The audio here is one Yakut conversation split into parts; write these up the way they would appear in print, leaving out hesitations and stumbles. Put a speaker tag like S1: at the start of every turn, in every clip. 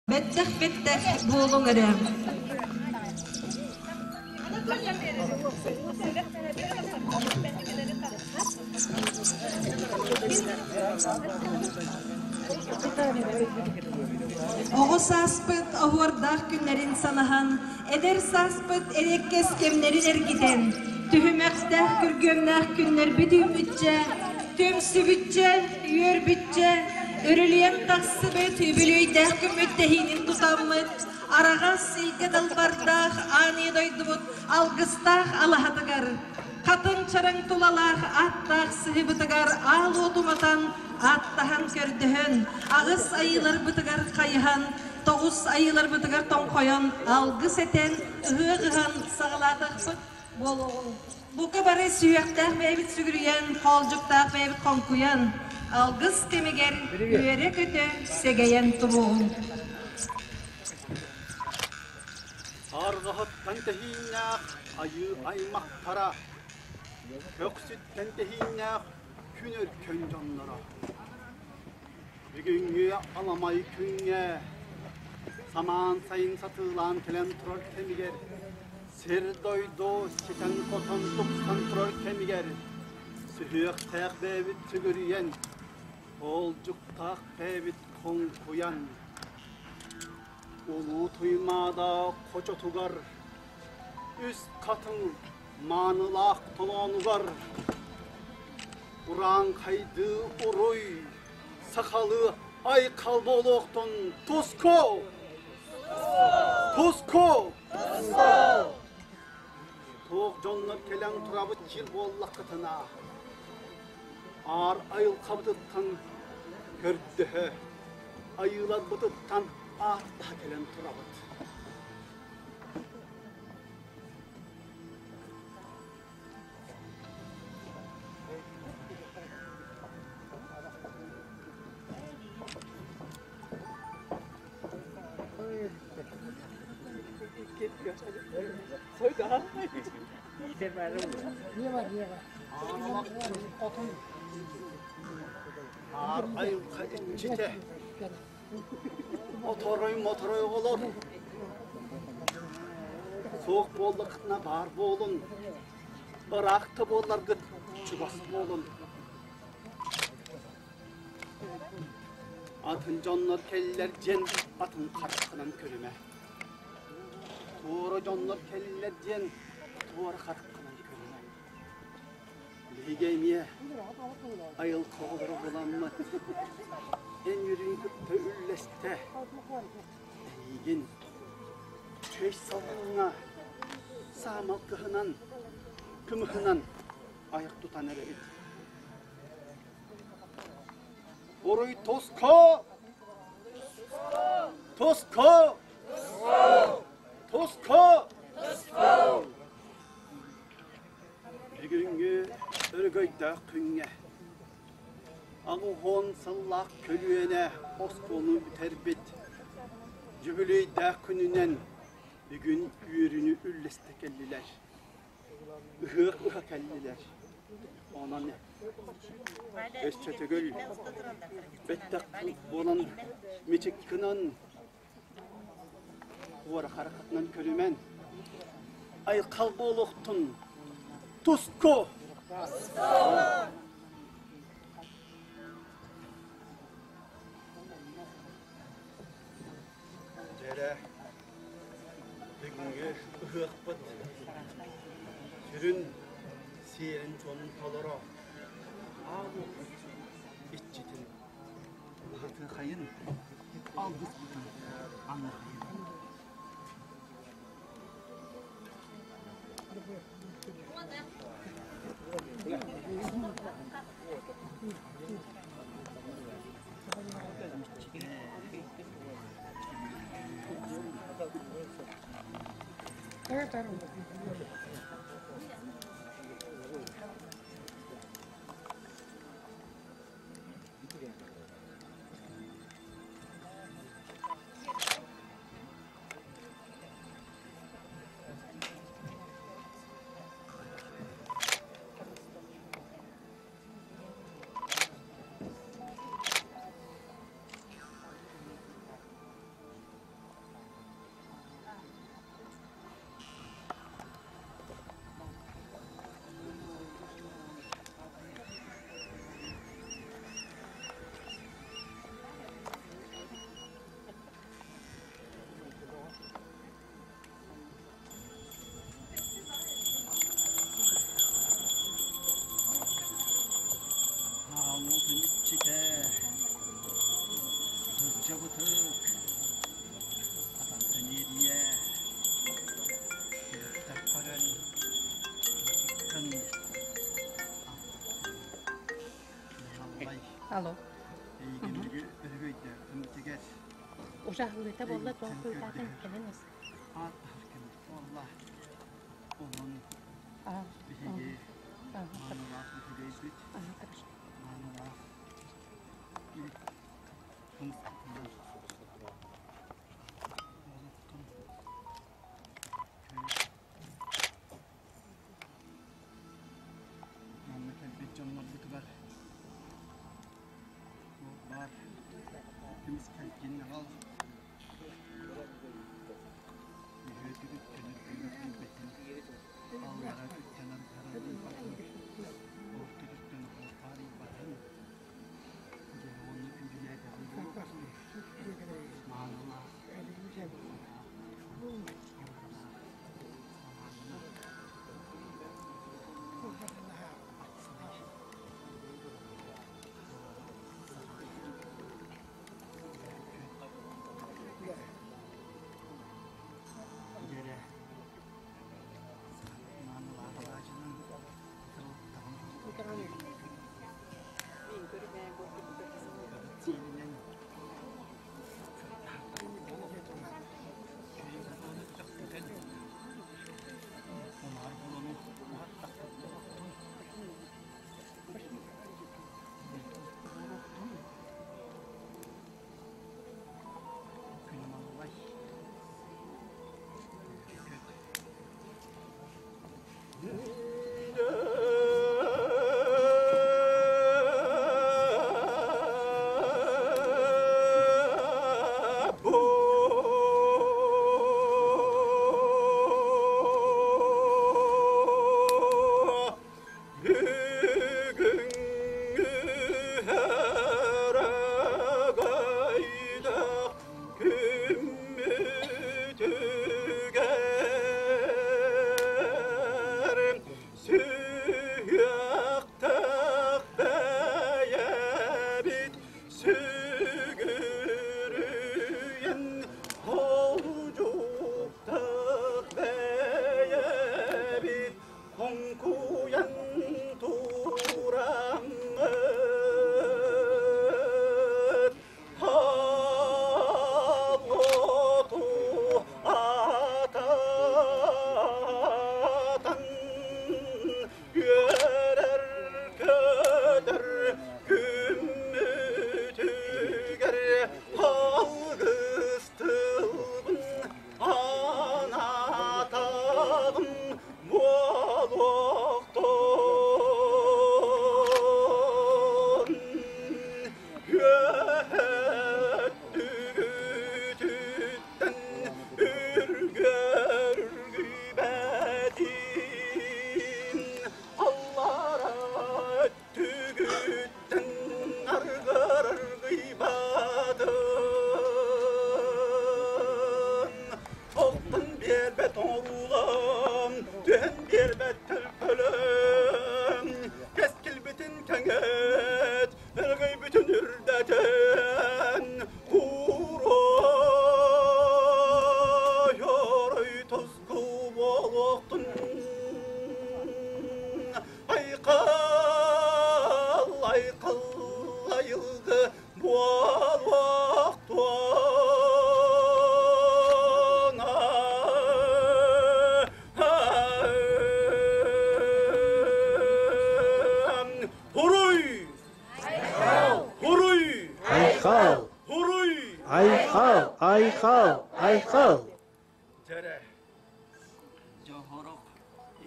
S1: Бэттэх-бэттэх буолуҥ эрэ. Оҕо сааспыт оһуордаах күннэрин санаһан, эдэр сааспыт эриэккэс кэмнэрин эргитэн, түһүмэхтээх күргүөмнээх күннэрбит үүммүччэ, түмсүбүччэ, үөрбүччэ, Үрүлүйэн тахсыбыт үбүлүөйдээх күммүт тэһиинин тутаммыт, араҕас илгэ далбардаах аан ийэ дойдубут алгыстаах алаһатыгар, хатыҥ чараҥ тулалаах аттаах сыһыбытыгар аал уот уматан, ааттаһан көрдөһөн, аҕыс айыыларбытыгар хайыһан, тоҕус айыыларбытыгар тоҥхойон, алгыс этэн, ыһыах ыһан саҕалаатахпыт буолуоҕуҥ. Бука бары сүһүөхтээх бэйэбит сүгүрүйэн, хоолдьуктаах бэйэбит хоҥкуйан, алгыс кэмигэр үөрэ-көтө сэгэйэн туруоҕуҥ.
S2: Арҕаһыттан тэһииннээх айыы аймахтара, көхсүттэн тэһииннээх күн өркөн дьонноро. Бүгүҥҥү аламай күҥҥэ самаан сайын сатыылаан кэлэн турар кэмигэр сир-дойду ситэн-хотон тупсан турар кэмигэр сүһүөхтээх бэйэбит сүгүрүйэн, хоолдьуктаах бэйэбит хоҥкуйан, Улуу Туймаада хочотугар үс хатыҥ маанылаах толоонугар урааҥхайдыы уруй, сахалыы айхал буолуохтун туску! Туску! Туох дьоннор кэлэн турабыт дьил буоллаххытына, аар айылҕабытыттан көрдөһө, айыыларбытыттан ааттаһа кэлэн турабыт. Аар айылҕа иччитэ Моторой-моторой оҕолор, суох буоллаххытына баар буолун, ыраах да буолларгыт чугас буолун. Атын дьоннор кэллэр диэн атын хараххынан көрүмэ. Туора дьоннор кэллэр диэн туора хараххынан көрүмэ. Биһиги эмиэ айылҕа оҕолоро буоламмыт, эн үөрүүн кытта үллэстэ, эйигин чэй салгыҥҥа саамал кыһынан, кымыһынан айах тутан эрэбит. Уруй туску! Туску! Туску! Бүгүҥҥү өрөгөйдөөх күҥҥэ 80 сыллаах көлүөнэ оскуоланы бүтэрбит дьүбүлүөйдээх күнүнэн бүгүн үөрүүнү үллэстэ кэллилэр, ыһыах ыһа кэллилэр. Онон өссө төгүл бэттэх буолан мичик гынан Уора харахатынан көрүмэн, айхал буолуохтун, туску! Дьэрэ, бүгүҥҥү ыһыахпыт сүрүн сиэрин-туомун толоро аал уоппут иччитин Аһатыахайын, алгыспытын аныахайын.
S3: Алло.
S2: Эйигин өрөгөйдөөхтүн
S3: Ужаһылыыта буолла туох кыытаатын кэлэн ис.
S2: Ааттаһар кэммит буолла. Онон биһиги маанылаах үчүгэйбит, маанылаах олохтон Манна кэлбит дьоннорбутугар туох баар көмүскэлгин аҕал үһүөтүгүттэн үргүүбэтин аллара күттэн аргыарарбатын ортотуттан оһуохпаарыйбатын дьэ уонна күндүлээтэҕин буолуохтун маанылаах Дьэрэ маанылаах алаадьынан сиэлинэн Бүгүҥҥү һарагайдах күммүтүгэр сүһүөхтэх бэйэбит сүгүрүйэн холдьуктах бэйэбит хоҥкуйан тураммыт Хааллоту атаатан үөрэр көтөр күммүтүгэр алгыс тылбын анаатаҕым буолуохтун Үөһэттүгүтүттэн үргэргийбэтин аллара өттүгүттэн аргыргыйбатын Охтон биэрбэт оҥоруулам, түһэн биэрбэт төлкөлөм, кэскилбитин кэҥэт, өрөгөйбүтүн үрдэтэн, куурай орой тоску буолуохтун. Айхал, айхал, айылгы буолуохтун. Хуруй! Хуруй!
S4: Айхал!
S2: Хуруй!
S4: Айхал! Айхал! Айхал!
S2: Дьэрэ, дьоһорох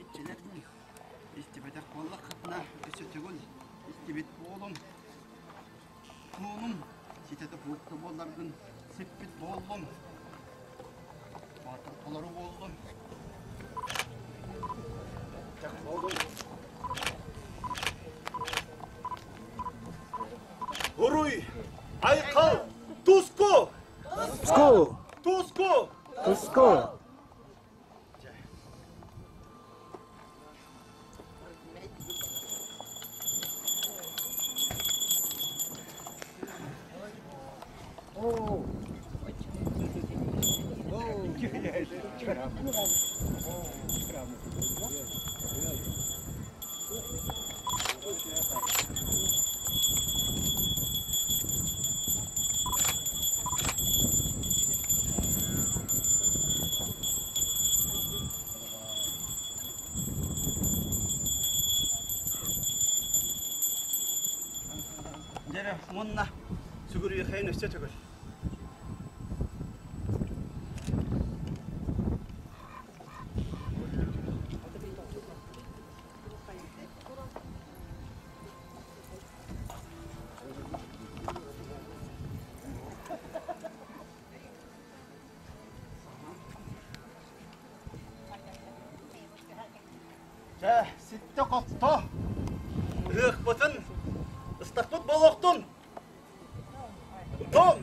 S2: иччилэрин истибэтэх буоллаххытына өссө төгүл истибит буолуҥ. Туонум ситэтэ суох буолларгын сиппит буоллум. Баатыр толору буоллум. Уруй! Айхал! Туску!
S4: Туску!
S2: Туску!
S4: Туску!
S2: Уонна сүгүрүйэхэйин өссө төгүл. Чэ, ситтэ-хотто. Ыһыахпытын ыстаппыт буолуохтун. Тум!